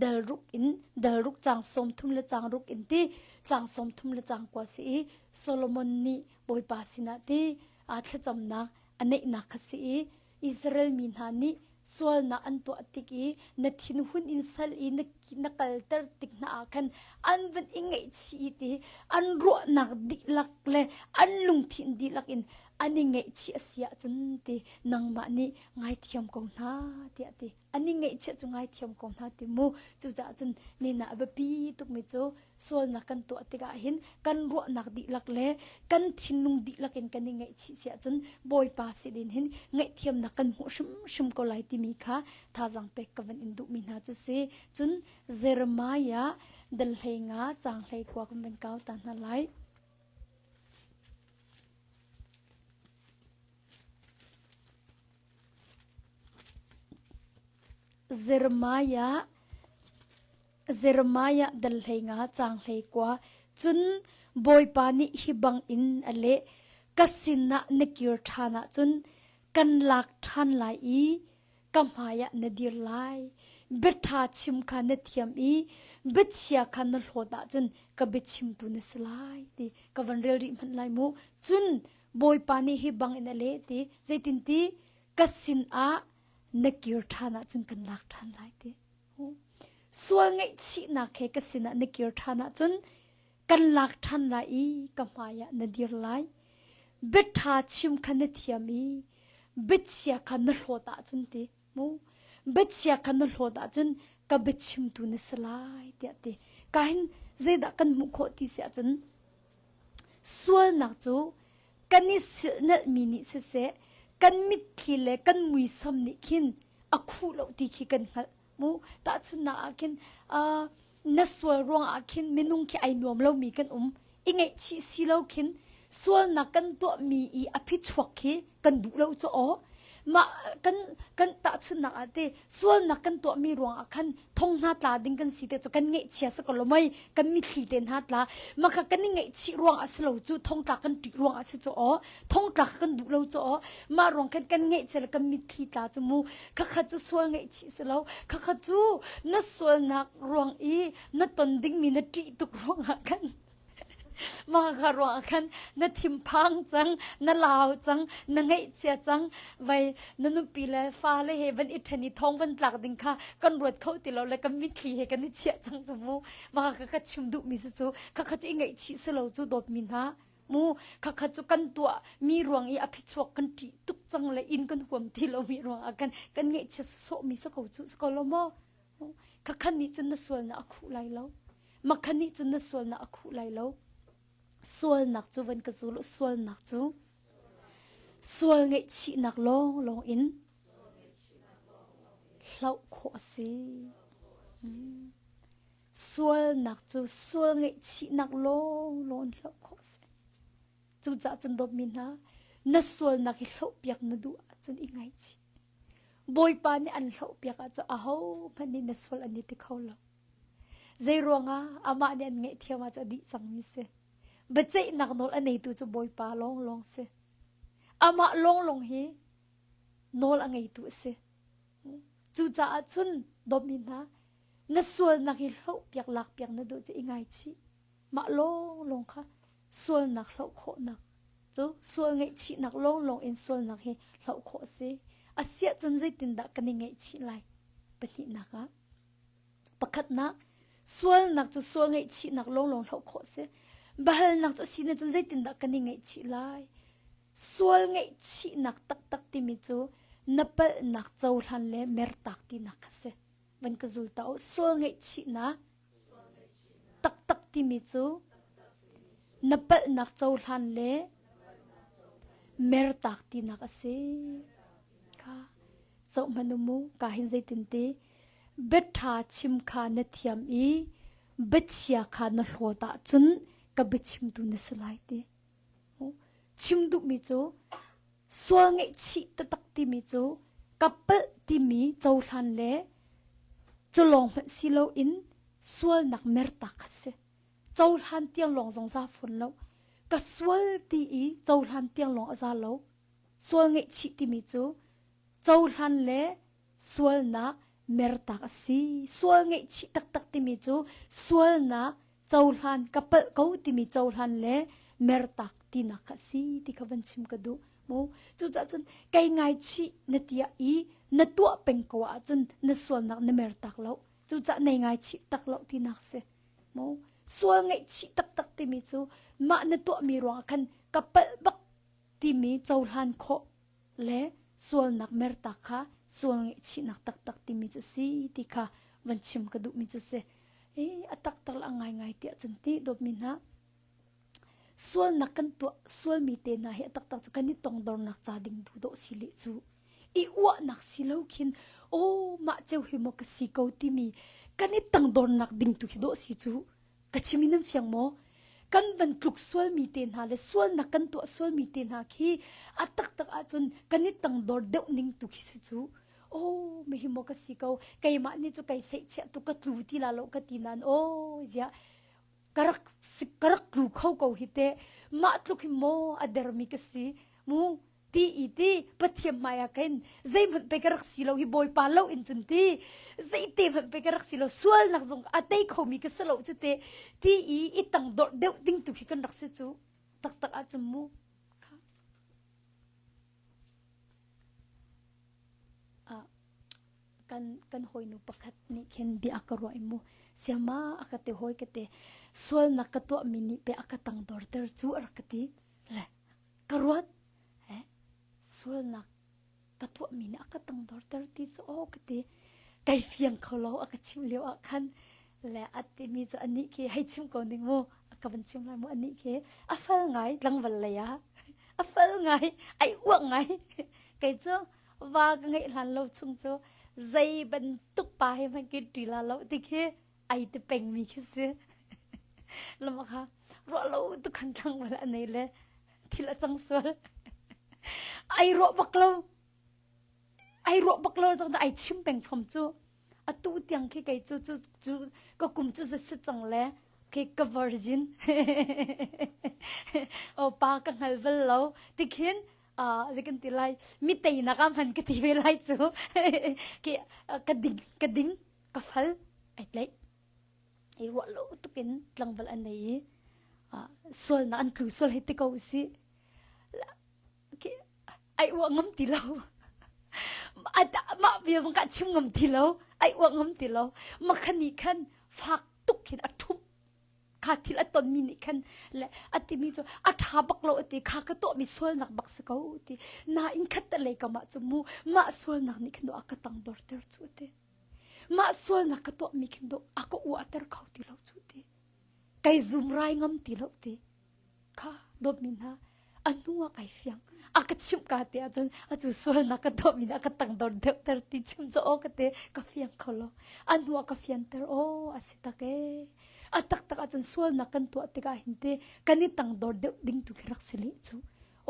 dalruk in dalruk cang 30 le cang ruk in ti cang 30 le cang kua si i Solomon nih Bawipa sinah ti a thlacamnak a neihnak kha si i Israel mi hna nih sualnak an tuah tik i na thinhun in sal i na, na kalter tik hna ah khan an van i ngaihchih i ti an ruahnak dihlak le an lungthin dihlak in an i ngaihchih a si ahcun ti nangmah nih ngaithiam ko hna tiah ti an i ngaihchiah cu ngaithiam ko hna ti mu cucaah cun nina a biapi tukmi cu sualnak kan tuah tikah hin kan ruahnak dihlak le kan thinlung dihlak in kan i ngaihchih si ahcun Bawipa sin hin ngaihthiamnak kan hmuh hrimhrim ko lai timi kha thazaang pek ka van in duhmi hna cu si cun Jeremiah dal hlei nga caang hlei kua kan van kau ta hna lai. Jeremiah Jeremiah dal hlei nga caang hlei kua cun Bawipa nih hi bangin a leh ka sinah na kir ṭhan ahcun kan lak ṭhan lai i ka hmaiah na dir lai biaṭha chim kha na thiam i biachia kha na hlawt ahcun ka biachimtu na si lai ti ka van rel rih hmanh lai mu cun Bawipa nih hi bangin a leh ti zeitinti ka sinah na kir ṭhan ahcun kan lak ṭhan lai ti Sual ngaihchihnak he ka sinah na kir ṭhan ahcun kan lak ṭhan lai i ka hmaiah na dir lai. Biaṭha chim kha na thiam i biachia kha na hlawt ahcun ti mu biachia kha na hlawt ahcun ka biachimtu na si lai tiah ti. Ka hin zeidah kan hmuh khawh ti si ahcun sualnak cu kan i silhnalhmi nih siseh kan mitthli le kan muisam nih khin a khuh lo ti khi kan hngalh mu tahchunhnak ah khin uh, na sual ruang ah khin minung khi ai nuam lomi kan um i ngaihchih si lo khin sualnak kan tuahmi i a phichuak khi kan duh lo cu aw mah kan kan tahchunhnak ah te sualnak kan tuahmi ruang ah khan thong hna tla ding kan si te cu kan ngaihchia si ko lo mei kan mitthli te hna tla maka kan i ngaihchih ruang ah si lo cu thongtla kan ṭih ruang ah si cu aw thongtla kan duh lo cu aw mah ruang khan kan ngaihchia le kan mitthli tla cu mu khakha cu sual ngaihchih si lo khakha cu na sualnak ruang i na ton dingmi na ṭih tuk ruang ah khan Mah kha ruah khan na thinphang cang, na lau cang, na ngaihchia cang, vai na nupi le fale he van i ṭhen i thong van tlak ding kha kan ruat kho ti lo le kan mitthli he kan i chiah cang cu mu. Mah kha ka chim duhmi cu cu kha kha cu i ngaihchih si lo cu dawtmi hna mu kha kha cu kan tuah mi ruang i a phichuak kan ṭih tuk cang le inn kan huam ti lo mi ruang ah kan kan ngaihchia sawh mi si ko cu si ko lo maw kha khan nih cun na sualnak a khuh lai lo Makhan nih cun na sualnak a khuh lai lo. Sualnak cu van ka zul u, sualnak cu sual ngaihchihnak lawnglawng in hloh khawh a si. Hmm. Sualnak cu sual ngaihchihnak lawnglawng in hloh khawh a si. Cucaah cun dawtmi hna, na sualnak hi hlohpiak na duh ahcun i ngaichih. Bawipa nih an hlohpiak ahcun ahohmanh nih na sual an i ti kho lo. Zeiruangah amah nih an ngaihthiam ahcun a dih cangmi si. Biaceihnak nawl a neitu cu Bawipa lawnglawng si. Amah lawnglawng hi nawl a ngeitu a si. Cucaah cun dawtmi hna, na sualnak hi hlohpiak lakpiak na duh cu i ngaichih. Mah lawnglawng kha sualnak hloh khawhnak cu sual ngaihchihnak lawnglawng in sualnak hi hloh khawh a si. Asiah cun zeitindah kan i ngaihchih lai? Pahnihnak ah pakhatnak sualnak cu sual ngaihchihnak lawnglawng hloh khawh a si. Biahalnak cu a si cun zeitindah kan i ngaihchih lai? Sual ngaihchihnak taktak timi cu na palhnak cohlan le mertak tinak kha si. Van ka zul ta u. Sual ngaihchihnak taktak timi cu na palhnak cohlan le mertak tinak a si. Kha zoh hmanh u mu ka hin zeitin ti biaṭha chim kha na thiam i biachia kha na hlawt ahcun ka biachimtu na si lai ti. Chim duhmi cu sual ngaihchih taktak timi cu ka palh timi cohlan le cu lawng hmanh si loin sualnak mertak kha si. Cohlan tiang lawng zong za fawn lo. Ka sual ti i cohlan tiang lawng a za lo. Sual ngaihchih timi cu cohlan le sualnak mertak a si. Sual ngaihchih taktak timi cu sualnak cohlan ka palh ko timi cohlan le mertak tinak kha a si ti kha van chim ka duh. Mu cucaah cun kei ngaichih na tiah i na tuah peng ko ahcun na sualnak na mertak lo. Cucaah nei ngaichih tak lo tinak si. Mu sual ngaihchih taktak timi cu mah na tuahmi ruangah khan ka palh bak timi cohlan khawh le sualnak mertak kha sual ngaihchihnak taktak timi cu si ti kha van chim ka duhmi cu si. E, a taktak le a ngaingai tiah cun ti dawtmi hna sualnak kan tuah sualmi te hna hi a taktak cu kan i tongdornak ca ding duh dawh si le cu i uahnak si lo khin aw mah ceu hi maw ka si ko timi kan i tangdornak ding tu hi dawh si cu Ka chim in nan fiang maw? Kan van tluk sualmi te hna le sualnak kan tuah sualmi te hna khi a taktak ahcun kan i tangdor deuh ning tu khi si cu. Oh, mihi maw ka si ko. Keimah nih cu kai seihchiah tu ka tlu ti la lo ka ti nain oh ziah ka rak ka rak tlu kho ko hi te mah tluk hi maw a dermi ka si mu ti i ti Pathian hmai ah khin zeihmanh pe ka rak si lo hi Bawipa lo in cun ti zeite hmanh pe ka rak si lo sualnak zong a tei khomi ka si lo cu te ti i i tangdorh deuh ding tu khi kan rak si cu taktak ahcun mu kha ah kan kan hawinu pakhat nih khin bia a ka ruah i mu siama a ka ti hawi ka ti sualnak ka tuahmi nih pe a ka tangdorter cu a rak ka ti le ka ruat eh sualnak ka tuahmi nih a ka tangdorter ti cu aw ka ti kai fiang kho lo a ka chim lio ah khan le a timi cu anih khi hei chim ko ning mu a ka van chim lai mu anih khi a fal ngai tlangval lei ah a fal ngai ai uak ngai kei cu va ka ngeih hlan lo chung cu zei bantuk pa he hmanh kin ṭi la lo ti khi ai ti pengmi khi si lama kha ruah lo tu khan tlangval a nei le thil a cang sual ai ruah bak lo ai ruah bak lo zong ai chim peng fom cu atu tiang khi kei cu cu cu ka kum cu za si cang le khi ka virgin o pa ka hngal bal lo tikhin uh, kan ti lai mi teinak ah hman ka ti ve lai cu ki ka ding ka ding ka fal ai tlaih i ruah lo tuk in tlangval an nei i sualnak an tlu sual hei ti ko usih ai uah ngam ti lo mah bia zong ka chim ngam ti lo ai uah ngam ti lo makhan nih khan fak tuk khin a ṭhumh kha thil a tonmi nih khan le a timi cu a ṭha bak lo ati kha ka tuahmi sualnak bak si ko ti nain khat te lei kam ah cu mu mah sualnak nih khin a ka tangdorter cu ati mah sualnak ka tuahmi khin do a ka uahter kho ti lo cu ti kai zum rai ngam ti lo ti Kha dawtmi hna a hnu ah kai fiang a ka chimh ka te ahcun a cu sualnak ka tuahmi nih a ka tangdor deuhter ti chim cu aw ka te ka fiang kho lo a hnu ah ka fianter aw a si tak ee a taktak ahcun sualnak kan tuah tikah hin te kan i tangdor deuh ding tu khi rak si leh cu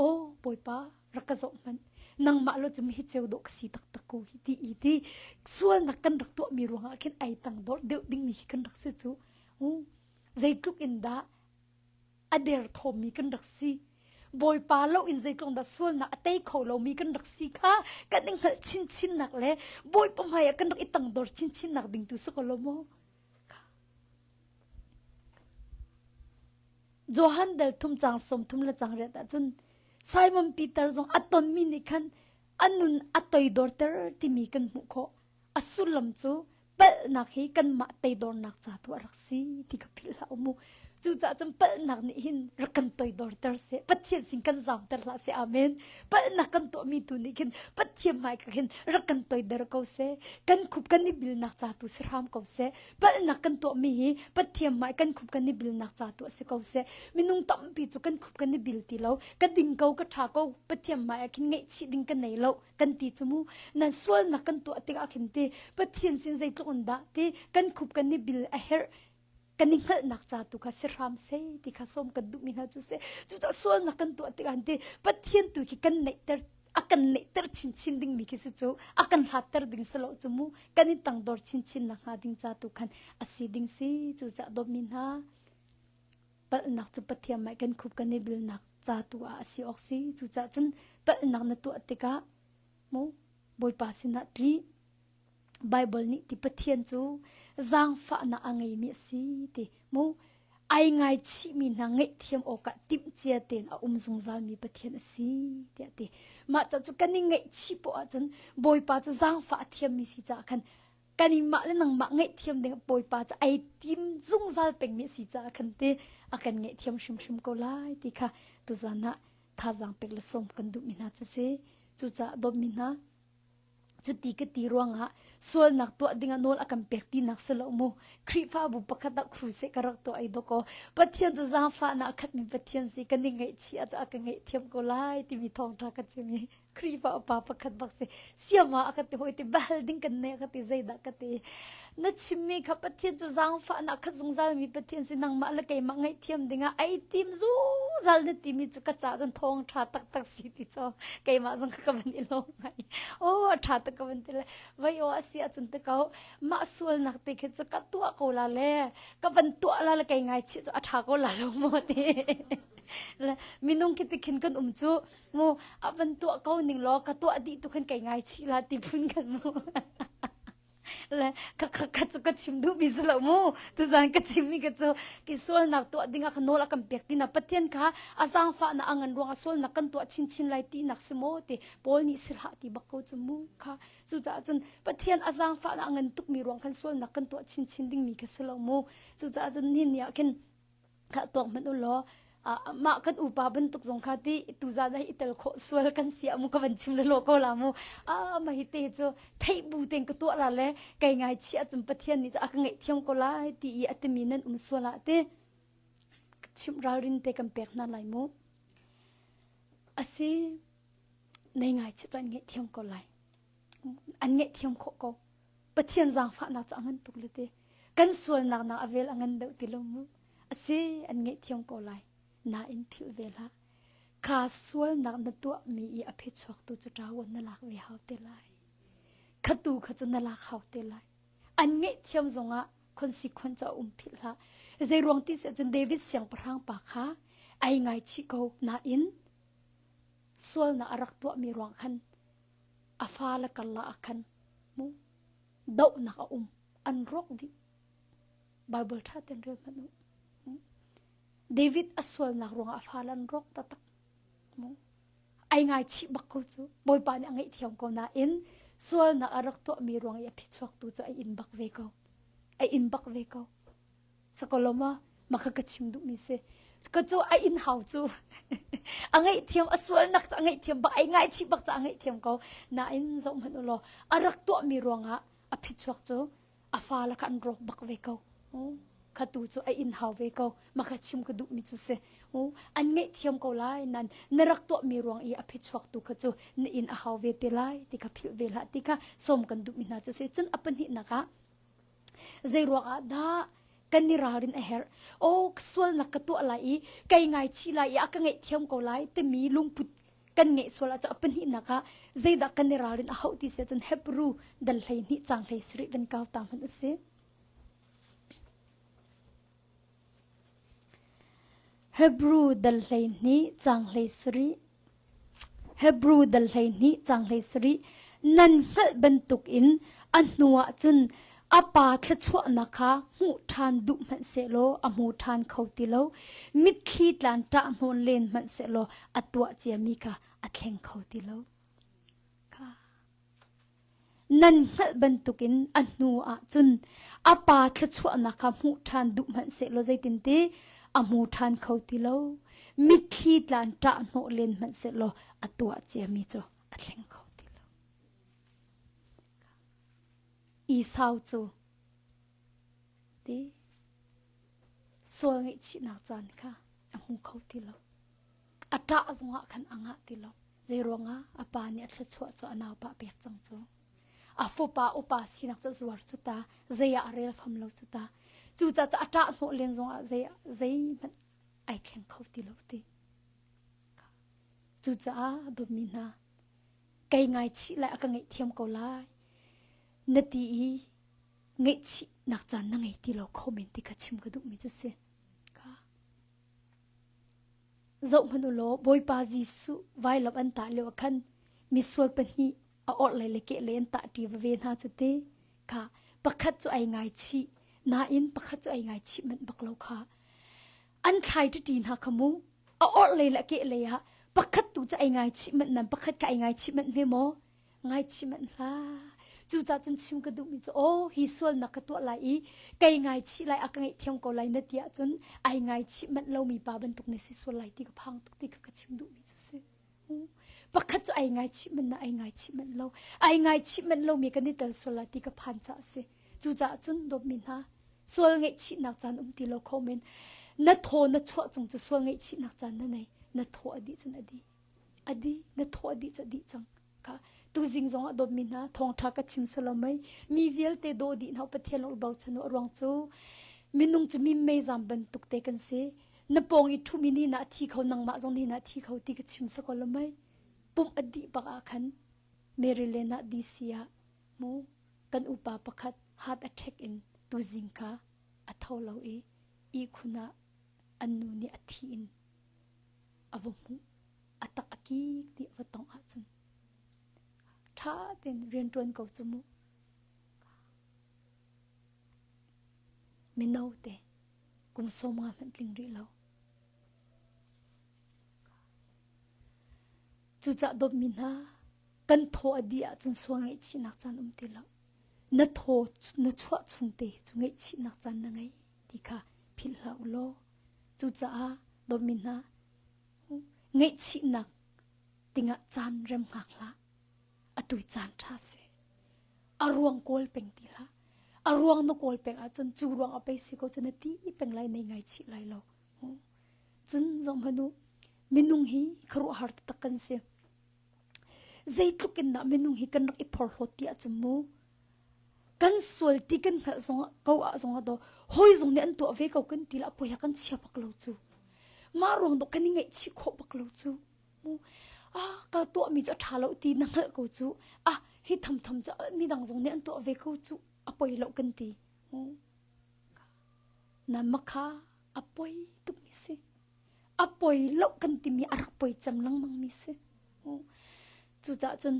aw bawipa rak ka zoh hmanh nangmah lo cu hi ceu dawh ka si taktak ko hi ti i ti sualnak kan rak tuahmi ruangah khin ai tangdor deuh dingmi khi kan rak si cu zeitluk in dah a derthawmmi kan rak si. Bawipa lo in zeitlung dah sualnak a tei kho lomi kan rak si kha kan i hngalh chinchinnak le Bawipa hmai ah kan rak i tangdor chinchinnak ding tu si ko lo maw? Johan dal thum cang som thum le cang riat ahcun Simon Peter zong a tonmi nih khan a nun a toidorter timi kan hmuh khawh. A sullam cu palhnak hi kanmah teidornak ca tu a rak si ti ka philh hlah mu. Cucaah cun palhnak nih hin rak kan toidorter seh. Pathian sin kan zamter hlah seh. Amen. Palhnak kan tuahmi tu nih khin Pathian hmai ka khin rak kan toidor ko seh. Kan khup kan i bilnak ca tu si hram ko seh. Palhnak kan tuahmi hi Pathian hmai kan khup kan i bilnak ca tu a si ko seh. Minung tampi cu kan khup kan i bil ti lo. Ka ding ko, ka ṭha ko, Pathian hmai ah khin ngaihchih ding ka nei lo kan ti cu mu. Nan sualnak kan tuah tikah khin ti Pathian sin zeitluk in dah ti kan khup kan i bil a herh kan i hngalhnak ca tu kha si hram seh ti kha sawm kan duhmi hna cu si. Cucaah sualnak kan tuah tikah ti Pathian tu khi kan neihter a kan neihter chinchin dingmi khi si cu a kan hlatter ding si lo cu mu kan i tangdor chinchin nak hnga ding ca tu khan a si ding si cucaah dawtmi hna palhnak cu Pathian mah kan khup kan i bilnak ca tu ah a si awk si cucaah cun palhnak na tuah tikah mu Bawipa sinah tli Baibal nih ti Pathian cu zaangfahnak a ngeimi a si ti mu ai ngaichihmi hna ngaihthiam awkah timhcia tein a um zungzalmi Pathian a si tiah ti. Mah ca cu kan i ngaihchih poah ahcun Bawipa cu zaangfah a thiammi si caah khan kan i mah le nangmah ngaihthiam ding Bawipa cu ai tim zungzal pengmi a si caah khan ti a kan ngaihthiam hrimhrim ko lai ti kha tuzan ah thazaang pek le sawm kan duhmi hna cu si. Cucaah dawtmi hna Cuti ka ti ruangah sualnak tuah dingah nawl a kan pek tinak si lo mu. Khrihfabu pakhat ah crusade ka rak tuah ai dawkaw Pathian cu zaangfahnak a khatmi Pathian si kan i ngaihchih ahcun a ka ngaihthiam ko lai timi thawngṭha ka chim i Khrihfa upa pakhat bak si siama a ka ti hawi ti bahal ding kan nei a ka ti zeidah ka ti na chimmi kha Pathian cu zaangfahnak a khat zungzalmi Pathian si nangmah le keimah ngaihthiam dingah ai tim zungzal na timi cu ka caah cun thawngṭha taktak si ti cu keimah zong ka van i lawm ngai oh a ṭha tak ka van ti le vai aw a si ahcun te ko mah sualnak te khi cu ka tuah ko la le ka van tuah la le kei ngai chih cu a ṭha ko la lo maw ti le minung khi ti khin kan um cu mu a van tuah ko ning law ka tuah dih tu khan kei ngai chih la ti phun kan mu le ka ka ka cu ka chim duh mi si lo mu tuzan ka chim mi ka cu ki sualnak tuah ding ah ka nawl a kan pek tina pathian kha a zaangfah na angan ruang a sualnak kan tuah chinchin lai ti nak si maw ti Paul nih si hlah ti bak ko cu mu kha cucaah cun pathian a zaangfah na angan tuk mi ruang khan sualnak kan tuah chinchin ding mi kha si lo mu cucaah cun ni ni ah khin kha tuak hmanh u law mah kan upa bantuk zong kha ti tuzan ah i tel khawh sual kan si amu ka van chim le lo ko la mu a ma hi te cu theih bu ten ka tuah la le kai ngai chi acun pathian nih a ka ngaih thiam ko lai ti i atimi nan um sual ah ti chim ralrin te kan pek hna lai mu asi nei ngai chi cu an ngaih thiam ko lai an ngaih thiam khawh ko Pathian zaangfahnak cu a ngan tuk le ti. Kan sualnak nak a vel a ngan deuh ti lo mu. Asi an ngaihthiam ko lai. Nain philh ve hlah. Kha sualnak na tuahmi i a phichuak tu cu ṭawan na lak ve hau te lai. Khatu kha cu na lak hau te lai. An ngaihthiam zongah consequence cu a um philh hlah. Zei ruang ti si ahcun David siangpahrang pa kha ai ngaichih ko nain sualnak a rak tuahmi ruang khan a fale karlak ah khan mu dohnak a um an rawk dih Bible ṭha tein rel hmanh u David a sualnak ruangah a fale an rawk taktak mu ai ngaichih bak ko cu Bawipa nih a ngaihthiam ko nain sualnak a rak tuahmi ruang i a phichuak tu cu a in bak ve ko a in bak ve ko Sakoloma maka ka chim duhmi si ka cu a in hau cu a ngaihthiam a sualnak cu a ngaihthiam bak ai ngaichih bak cu a ngaihthiam ko nain zoh hmanh u law a rak tuahmi ruangah a phichuak cu a fale kha an rawk bak ve ko kha tu cu a in hau ve ko maka chim ka duhmi cu si an ngaihthiam ko lai nan na rak tuahmi ruang i a phichuak tu kha cu na in a hau ve te lai ti kha philh ve hlah ti kha sawm kan duhmi hna cu si cun a pahnihnak ah Zei ruangah dah kan i ralrin a herh? Aw, sualnak ka tuah lai i kai ngaichih lai i a ka ngaihthiam ko lai timi lungput kan ngeih sual ahcun a pahnihnak ah zeidah kan i ralrin a hauh ti si ahcun Hebrew dal 12 caang 17 van kau ta hmanh u sih. Hebrew dal 12 caang 17 Hebrew dal 12 caang 17 nan hngalh bantukin a hnuah cun A pa thluachuahnak kha hmuh ṭhan duh hmanh sehlaw a hmu ṭhan kho ti lo. Mitthli tlan ṭah hnawn len hmanh sehlaw a tuah ciami kha a thleng kho ti lo. Kha. Nan hngalh bantukin a hnu ah cun a pa thluachuahnak kha hmuh ṭhan duh hmanh sehlaw zeitinti a hmu ṭhan kho ti lo. Mitthli tlan ṭah hnawh len hmanh sehlaw a tuah ciami cu a thleng kho ti lo. Esau cu ti sual ngaihchihnak caan kha a hmu kho ti lo. A ṭah zongah khan a ngah ti lo. Zeiruangah a pa nih a thluachuah cu a naupa pek cang cu. A fapa upa sinak cu zuar cu ta, zei ah a rel fam lo cu ta. Cucaah a ṭah hnawh len zongah zei zeihmanh ai thleng kho ti lo ti. Cucaah dawtmi hna, kei ngaichih lai a ka ngaihthiam ko lai na ti i ngaihchihnak caan na ngei ti lo kho men ti kha chim ka duhmi cu si. Ka zoh hmanh u law Bawipa Jesuh vailam an tah lio ah khan misual pahnih a orhlei le kehlei an tah ṭi veve hna cu ti kha pakhat cu ai ngaichih nain pakhat cu ai ngaichih manh bak lo kha an thlai ṭiṭi hna kha mu a orhlei le a kehlei ah pakhat tu cu ai ngaichih manh nan pakhat kha ai ngaichih manh hme maw ngaichih manh hlah cucaah cun chim ka duhmi cu aw hi sualnak ka tuah lai i kei ngaichih lai a ka ngaihthiam ko lai na ti ahcun ai ngaichih manh lomi pa bantuk na si sual lai ti ka phang tuk ti kha ka chim duhmi cu si pakhat cu ai ngaichih manh na ai ngaichih manh lo ai ngaichih manh lomi kan i tel sual lai ti ka phan caah si cucaah cun dawtmi hna sual ngaihchihnak caan um ti lo kho men na thaw na chuah chung cu sual ngaihchihnak caan na nei na thaw a dih cun a dih a dih na thaw a dih cu a dih cang Kha tuzing zong ah dawtmi hna thawngṭha ka chim selaw mei mi vialte daw dih hna Pathian lo i bochan u a ruang cu minung cu mi meizam bantuk te kan si na pawng i ṭhumi ni na thi kho nangmah zong ni na thi kho ti ka chim sako lo mei pumh a dih bak ah khan Maryland ah DC ah mu kan upa pakhat heart attack in tuzing kha a tho lo i ihkhun ah an nu nih a thi in a va hmuh a tak a kik ti a va tongh ahcun ṭha tein rianṭuan ko cu mu. Mino te kum 50 hmanh tling rih lo. Cucah dawtmi hna kan thaw a dih ahcun sual ngaihchihnak caan um ti lo. Na thaw na chuah chung te cu ngaihchihnak caan na ngei ti kha philh hlah u law. Cucaah dawtmi hna Ngaihchihnak dingah caan rem hngak hlah. Atu caan ṭha si. A ruang kawl peng ti hlah. A ruang na kawl peng ahcun cu ruang a pei si ko cu na ti peng lai nei ngaichih lai lo. Cun zohhmanh u, minung hi khuaruahhar taktak kan si. Zeitluk in dah minung hi kan rak i phorhlawt ti ahcun mu, kan sual ti kan hngalh zong ko ah zong ah daw hawi zong nih an tuah ve ko kan ti la poi kan chia bak lo cu mah ruang dawh kan i ngaihchih khawh bak lo cu mu ah ka tuah mi cu a ṭha lo ti na hngalh ko cu ah hi tham tham cu midang zong nih an tuah ve ko cu a poi lo kan ti mu na makha a poi tuk mi si a poi lo kan timi a rak poi cem lengmang mi si cucaah cun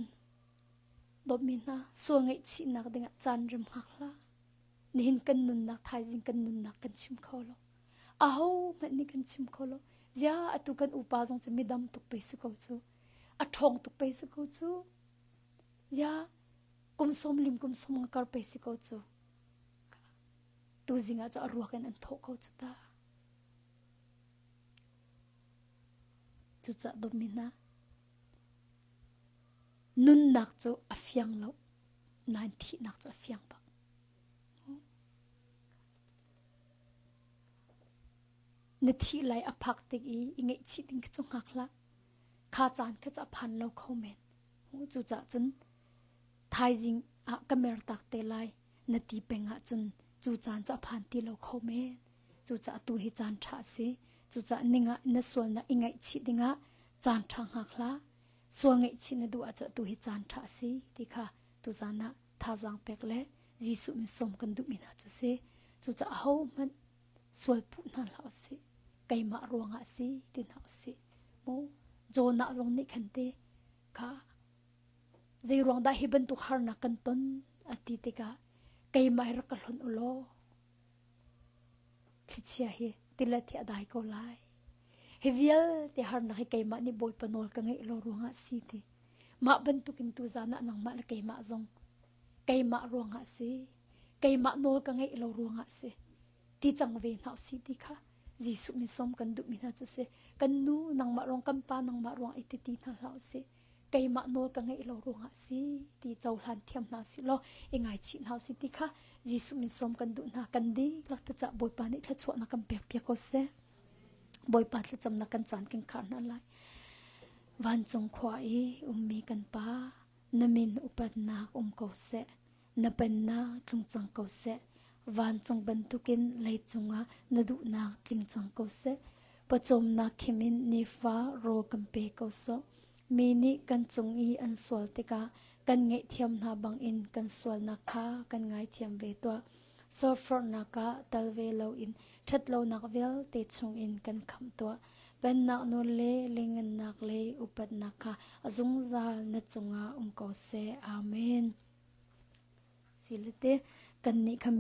Dawtmi hna, sual ngaihchihnak dingah caan rem hngak hlah. Nihin kan nunnak thaizing kan nunnak kan chim kho lo. Aho hmanh nih kan chim kho lo. Zia atu kan upa zong cu midam tuk pei si ko cu. A ṭhawng tuk pei si ko cu. Ya kum som lim kum som nga kar pei si ko cu. Tuzing ah cu a ruak in an thawh ko cu ta. Cucah dawtmi hna, Nunnak cu a fiang lo, nain thihnak cu a fiang bak. Na thih lai a phak tik i i ngaihchih ding khi cu hngak hlah. Kha caan kha cu a phan lo kho men. Cucaah cun thaizing ah ka mertak te lai na ti peng ahcun cu caan cu a phan ti lo kho men. Cucaah tu hi caan ṭha a si. Cucaah ningah na sualnak i ngaihchih dingah caan ṭha hngak hlah. Sual ngaihchih na duh ahcun atu hi caan ṭha a si ti kha tuzaan ah thazaang pek le Jesuh min sawm kan duhmi hna cu si. Cucaah ahohmanh sual puh hna hlah usih. Keimah ruangah a si ti hna usih. Mu Jonah zong nih khan te kha zei ruang dah hi bantuk harnak kan ton a ti tikah. Keimah hi rak ka hlonh u law thlichia hi tilet hi a dai ko lai. Hi vialte harnak hi keimah nih Bawipa nawl ka ngeih lo ruangah si ti. Mah bantukin tuzan ah nangmah le keimah zong keimah ruangah si, keimah nawl ka ngeih lo ruangah si. Ti cang ve hna usih ti kha Jesuh min sawm kan duhmi hna cu si. Kan nu nangmah ruang kan pa nangmah ruang i ti ti hna hlah usih. Keimah nawl ka ngeih lo ruangah si ti cohlan thiam hna sih law i ngaichih hna usih ti kha Jesuh min sawm kan duh hna. Kan dihlak te cah Bawipa nih thluachuahnak kan pek piak ko seh. Bawipa thlacamnak kan caan kan khar hna lai. Vancung khua i ummi kan Pa, na min upatnak um ko seh. Na pennak tlung cang ko seh. Vancung bantukin leicung ah na duhnak tling cang ko seh. Pawcawmnak khim in nifa rawl kan pe ko sawh. Mi nih kan cung i an sual tikah kan ngaihthiam hna bangin kan sualnak kha kan ngaithiam ve tuah. Sawhforhnak ah tal ve loin ṭhatlonak vialte chungin kan khamh tuah. Pennak nawl le lengngannak le upatnak kha a zungzal na cungah um ko seh. Amen. Silate kannih kha.